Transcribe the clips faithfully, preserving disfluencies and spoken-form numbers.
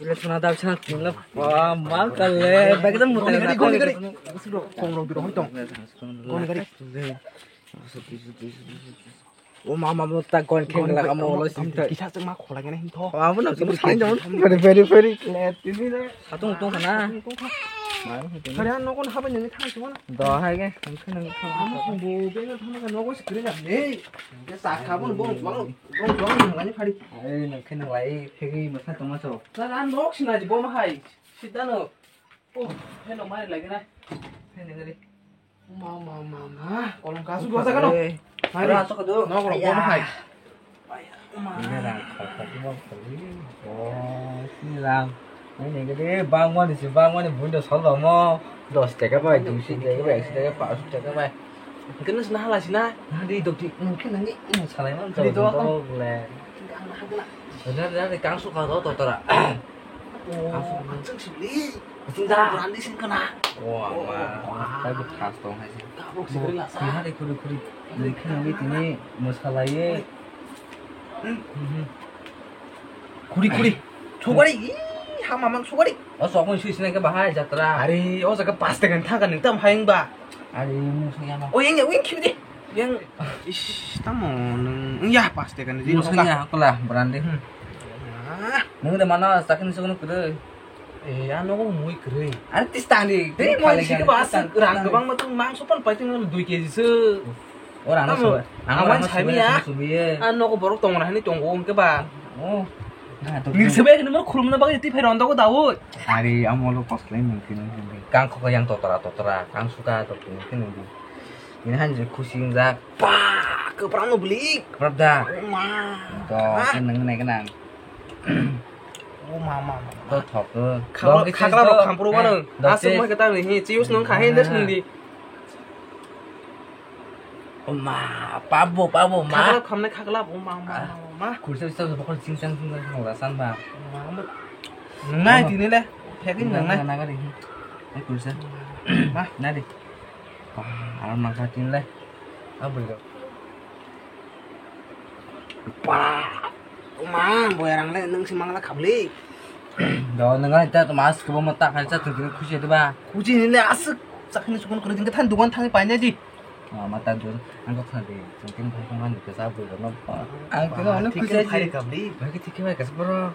Suna dab suna tingla. Wah, ma kale. Bagi tam mutai na. Goni gari. Kong rok duro hoi tong. Goni gari. O ma ma ta gon kheng la amo lo sim ta. Kisa chang ma khola gana him tho. Amo na sim sai don. Very very very. Satung tung khana. Kare an nogon habai nang thang sima na. Do hai ge. Amo bo be na thang nogo sikri na. Ei. Ke sa kha bon bon bon bon nang ni phari. Ai nang khe nang lai phegi ma sa tong ma so. Sa an nok sina ji bom hai. Sita no. Oh, hello mai lagi na. Hello gari. Ma, ma, ma, ma. Kolom kasu dua jaga no. Hari. Ora, asok do. No, kolom, kolom hai. Ini rang, kau kau mau pergi. Oh, ini rang. Ini gede bang mani si bang mani bunda solo mo. Dos taka bai, dui si taka bai, si taka bai, asu taka bai. Kena sena hala sina. Nadi dok di, mungkin nangi ini salah mana. Di doa kan. Benar, benar, kang suka do totora. Aswk. Aswk sili. Aswk da. Brandi sing kana. Wah, wah. Wah. Taibo thas tong hai se. Tabuk sikri lasa. Khuri khuri khuri. Khuri khuri tini mwsalaye. Khuri khuri. Sugari. Ih, ha mamang sugari. O sok mui sui sinai ke bahai jatra. Are, o jaga pas tekan thaka ning tam hai ba. Are, mung sung ya ma. O yang ya, wing khibidi. Yang, ish, tamo nung, ya, pas tekan di. Mung sung ya, kola, brandi. Ah. Nung de mana sakin sung kre. Eh, ano ko mui kre. Are tis tani. Tei mo sike bas rang gabang ma tu mangso pan pai tu dui kg se. Ora ano so. Ang wan sai mi ya. Ano ko borok tong ra hani tong ko ke ba. Oh. Ning sebe ni mo khulum na bagwi ti phai ron da ko dawo. Are amo lo kos lai nung kre nung. Kang kho yang totora totora, kang suka to nung kre nung. Ini han je khusi jak. Pa, kwprang no blik. Kwprang da. Oh ma. To, ah. Kan nang nai kan. Oh ma ma ma. To thok. Khakla rok khampro wano. Asuk ma kata ni hi, chius nung kha hin des nung di. Oh ma, pabo, pabo ma. Khakla khamne khakla, oh ma ma ma. Kursa bisa bokol sing sang sing sang la san ba. Nang nai tini le. Phekin nang nai. Nang nai. Kursa. Ma. Nari. Wah, aram nangkha tin le. Ah, bwrwi rok. Wah, ma, boyarang le, nwng se mangla khabli. Do, nwng ai ta, mas kwbangma ta khai cha, chwng tini khusi de ba. Khusi ni le aswk, chakni sukun kwrwi, tini than dukan thangwi paina di. Ah, ma ta dun, ang kok thang di, chwng tini thang thang ni kwsa bwrwi rok no. Ang khe ano khusi ai khabli. Ba ki thik khe bai kwsa bro.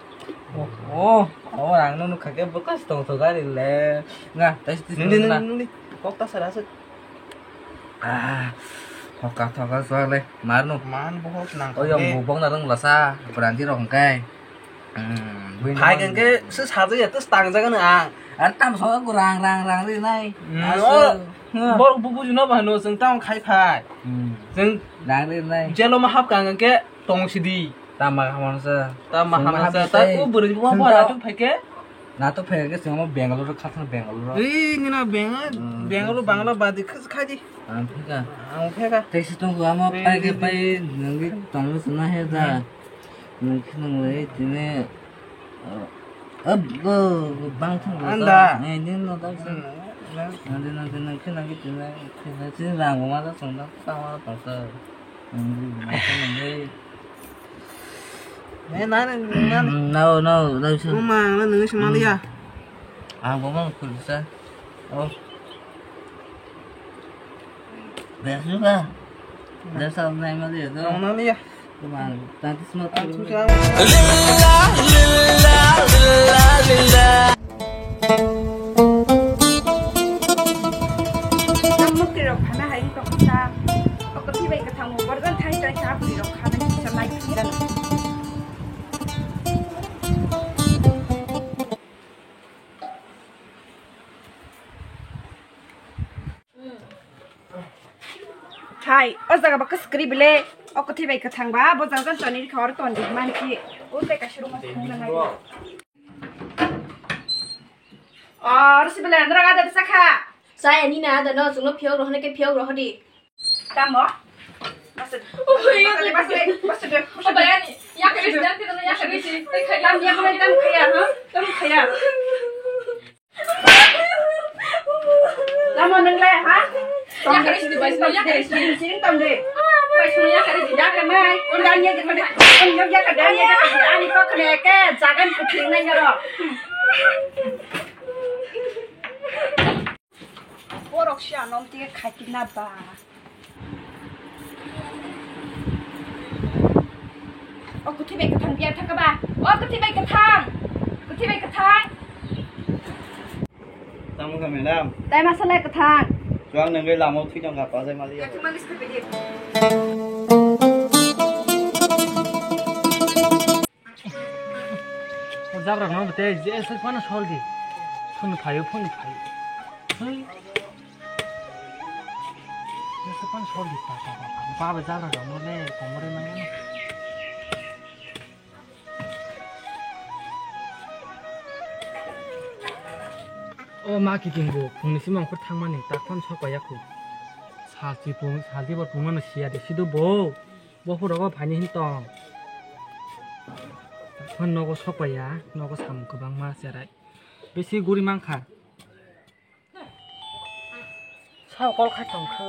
Oh, oh, ang no nukha khe bwkha tong thok ari le. Nga, tai si nung di, nung di, nung di. Kok ta sara aswk. Ah, thoka, thoka, suak le, mar no. Man bohok nang. Oh, yang bubong narang lasa, berhenti rok hingkai. Hmm, phai hingke se sajak ya, terus tang jaga no ang. Ar tam so aku rang, rang, rang ri nai. Hmm, asu. Oh, bor bubu juno bahano, seng tang khai phai. Hmm. Seng rang ri nai. Jelo ma hap kang ke tong sidi. Tama hamang sa. Tama hamang sa. Ta u beri bubu bubu atu phai ke. Na to phai ke sengmo Bangalore khathang Bangalore. Ei, nina Bang-, Bangalore Bangla badi khas khai di. Ang phika. Ang phika. Tei si tong ama pai ke pai nangwi tonglo sana he da. Nang khe nang lai tini. Ab, bang thang anda. Nai din no da. Nang din nang din nang khe nang khe tini. Khe nang khe rang ma da song da. Tama tong sa. Nani, nani. No, no, no, sir. Uma, nani, nani, sumaliya. Ah, bo mang khulsa. Oh. Biasa ka. Biasa nai maliya to. Nang maliya. Kuma, tanti semua. Lilla, lilla, lilla, lilla. Ang mukti rok khana hai tong sa. Ako tibai kathang mo borgan thai tai sa bui rok khana sa lai kiran. Hai, o jaga ba kwswkri bile, o kwthwi bai kwthang ba, bo jaga jan toni rikha oro ton dik manki. O tei kaisa room o thang nang ai. O, rwsi bile, nora ada sakha. Saya ni na ada no, sungno phiyok rohne ke phiyok rohdi. Tamo? Bas. O bhai, bas, bas, bas. O bhai, ani, ya kare dan tino ya kare si. Tam ya kare tam khaya, ha? Tam khaya. Tamo nang le, ha? Ya kare si, bai, ya kare si. Sing tam de. Bai, ya kare si, ya kare nai. Ani kok kene ke jagan kuthing nai ro. Borok si anom tiye khakina ba. O kuthi bai kathang biya thaka ba. O kuthi bai kathang. Kuthi bai kathang. Tamo ka madam? Tai masala kathang. Chuang nang gai lamo thui tong ka pa jai mali. Ya, cuma list pe dia. O jabra no te je se phone sol di. Phone phayo, phone phayo. Hei. Je se phone sol di pa pa pa. Ba ba jabra no le komore mane. O ma kiting bo phungni simi ongkhor thangmani tak phone sok paiya khu. Salchi phung, salchi bo phungmano siya de sido bo. Bo phurok o phaini hin tong. Phone nogo sok paiya, nogo samung kwbangma cherai. Bisi guri mankha. Sao call khai tong kho.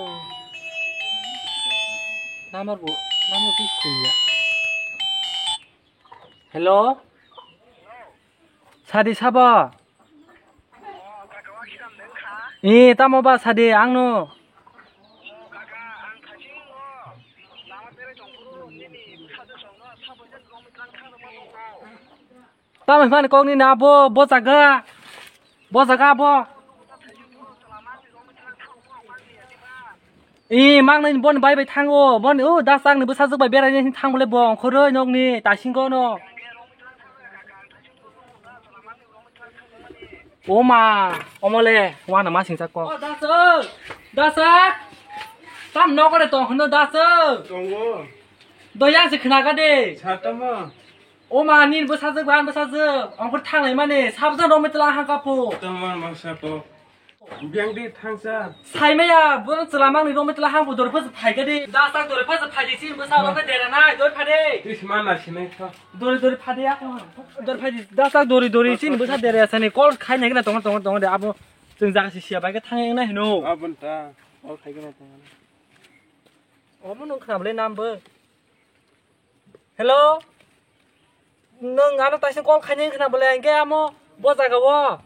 Number bo, number bo siniya. Hello? Sadi sabo? Eh, tamo ba sadi angno? Tamo himani kokni na bo, bo jaga? Bo jaga bo? I, mangnai boni bai bai thango, boni, o, das angni bwsajwk bai beraina hin thango le bo, ongkhorwi nokni, taisingo no. O ma, omo le, wano ma singsa kok. O, das o, das a. Tam nokore tong hwno das o. Tongo. Doyang se khna ga de. Satama. O ma, nini bwsajwk, ani bwsajwk, ongkhor thanglai mani, sabjwk romwi twlang hangka phu. Tama ma sato. Biyang di thangsa. Saimaya, bo chwla mangni romwi twlang hangphu, dori phasa phai kha di. Da sak dori phasa phai di, chini bwsa rok khe dera nai, dori phai di. Twi sima na sinai kha. Dori dori phai di, ako. Dori phai di, da sak dori dori, chini bwsa dera sani, call khai nai gana tongo, tongo, tongo de, abo chwng jaga si siya bai khe thang nai hino. Abon ta. Call khai gana tongo. Omo nung khna bwle nam bo. Hello? Nwng ano taisa call khaina wngkha na bole, hwnkhe amo bo jaga o.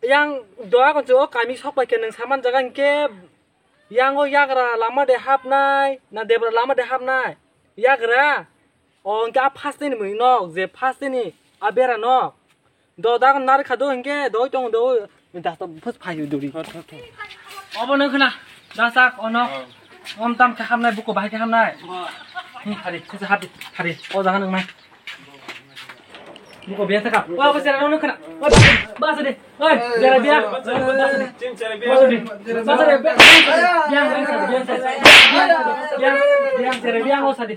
Yang doa konse o kami sok pai khe nwng saman jaga hwnkhe yang o yagra lama de hapnai, na debra lama de hapnai? Yagra? O hwnkhe a first ni mui nok, je first ni a bera nok. Do, da, nari kha do, hingke, doi tong do. Da, to, phus phai duri. Thot, thot, thot. Obo no khna. Da, sak, ono. Oh. Om tam khe hamnai, buko bahai khe hamnai. Bo. Hmm, hari, kisa hati, hari. O, jangan nang nai. Buko biya thaka. Wa, ba, sera, no khna. Wa, ba, ba, sera. Oi, jera biya. Ba, sera. Chin jera biya. Ba, sera. Ba, sera, biya. Biya, biya, biya, biya, biya, biya, jera biya, o, sadi.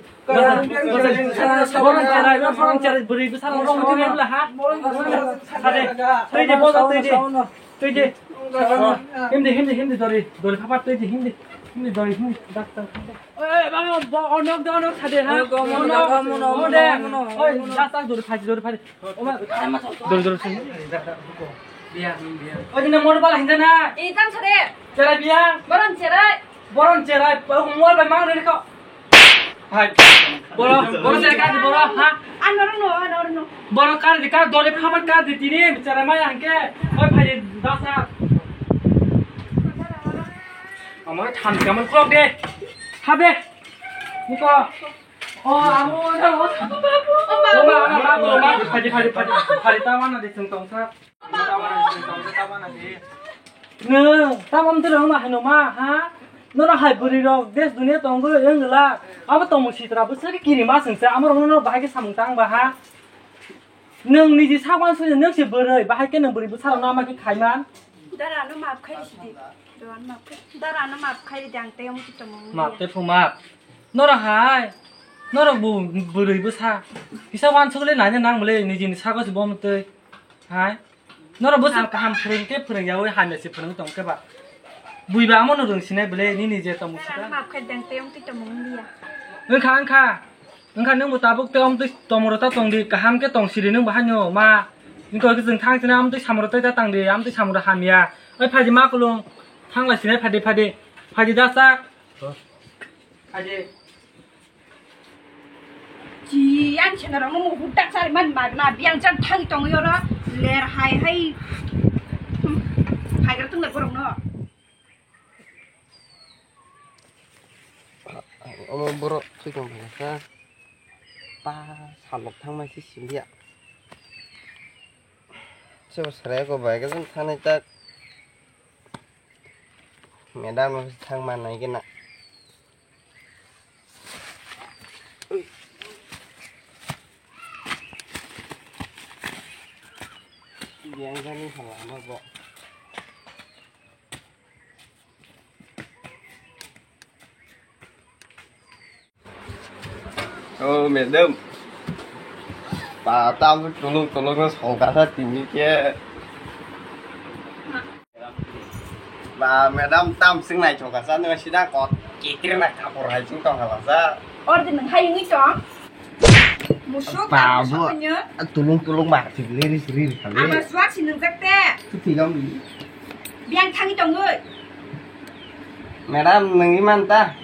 Boron cherai, boron cherai, bwrwi bwsa rok rong tongwi bwla ha. Sade, twi di, bosa twi di. Twi di. Hindi, hindi, hindi dori, dori phapar twi di, hindi. Hindi dori, hindi, dak, dak, dak. Oi, baba, bo, onok de, onok sade ha. Onok, onok, onok, onok, onok, onok. Oi, dak, dak, dori phadi, dori phadi. Oma, dori, dori sini. Dak, dak, buko. Biya, biya. Oi, dina mor bala hinda na. Itam sade. Cherai biya. Boron cherai. Boron cherai, mobile bai mang rwkha. Hai. Boro, boro cherai kar di boro, ha? Ano rwno, ano rwno. Boro kar di kar, dole phamat kar di tini, cherai maya hangke. Oi phai di dasa. Amar tham kaman khulok de. Ha be. Niko. Oh, amo, amo. Oma, oma, oma, oma. Phai di, phai di, phai di. Phai di, tawana di sung tong sa. Nw, tamo amtwrwng ma hino ma, ha? Nono hai bwrwi rok des dunia tongo wng la. Abo tongmung sitra bwswk kiri ma swngsa, amo rok nono bahai khe samung tang ba, ha? Nwng niji sak uansuk nwng se bwrwi, bahai khe nwng bwrwi bwsa rok no ama khe khai man. Dara no maaf khai risi di. Dara no maaf khai. Dara no maaf khai ridi, ang tei omo tongmung. Maaf te phu maaf. Norok hai, norok bo bwrwi bwsa. Kisa uansuk le naina nang mole niji ni sago se bo mtwi. Hai. Norok bwswk kaham phwrwng khe phwrwng yaui hamya se phwrwng tong khe ba. Bui ba amo no rwng sinai bwle nini je tongmung sika. Maaf khai deng tei wng twi tongmung liya. Wngkha, wngkha. Wngkha nwng bo tabuk tei wng twi tongmung rw ta tong di, kaham khe tong siri nwng bo haino ma. Wngkha khe chwng thang sinai amo twi samung rw tei ta tang di, amo twi samung rw hamya. Oi phai di ma kulung. Thang lai sinai phai di, phai di. Phai di da sak. Phai di. Yang chena rok mo hudak sari man ma na biang jang thang tong yo ro ler hai hai. Hmm. Hai gra tung le borok no. Omo borok thwi tong phai kha. Pa salok thang mai si sim ya. Se sere ko bai ga jang thanai tak. Madam no thang ma nai gena. Yang jani hala ma bo. Oh, madam. Pa, tam tulung tulung no songkasa tini ke. Ba, madam, tam sing nai chokasa no sida kot kikir na kapor hai sing tong halasa. Or din hai ni tong. Musuk. Ba, musuk bo. Tulung tulung ba, sik liris rir kali. Ama suak sinung jakte. Tu tigam. Biang thangi tongoi. Madam, nungwi man ta?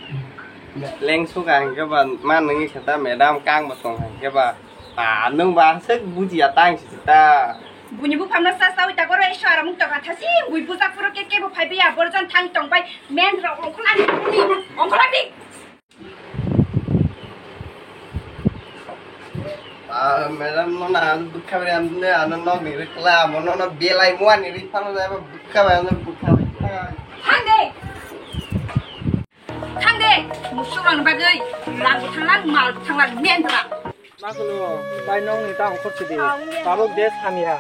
Leng suka hingke ba, man nungwi khe ta, madam, kang bo tong hingke ba. Ah, nung ba sek buji ya tang si ta. Buni buphamno sa sawi ta goro eso aramung tong ha thasi, bui bujak phuru ke ke bo phai biya, borjan thang tong bai, men rok ongkol ani, ongkol ani. Ah, madam, no na, ano bwkha bai, ano, ano nog ni rikla, mo no, no belai mo ani ri phano jai ba bwkha bai, ano bwkha bai. Thang de. Thang de. Musuk rang bagwi, rang thanglang, mal thanglang, men thanglang. Ma kulo, bai nong ni ta ongkhor sidi. Tabuk des hamya.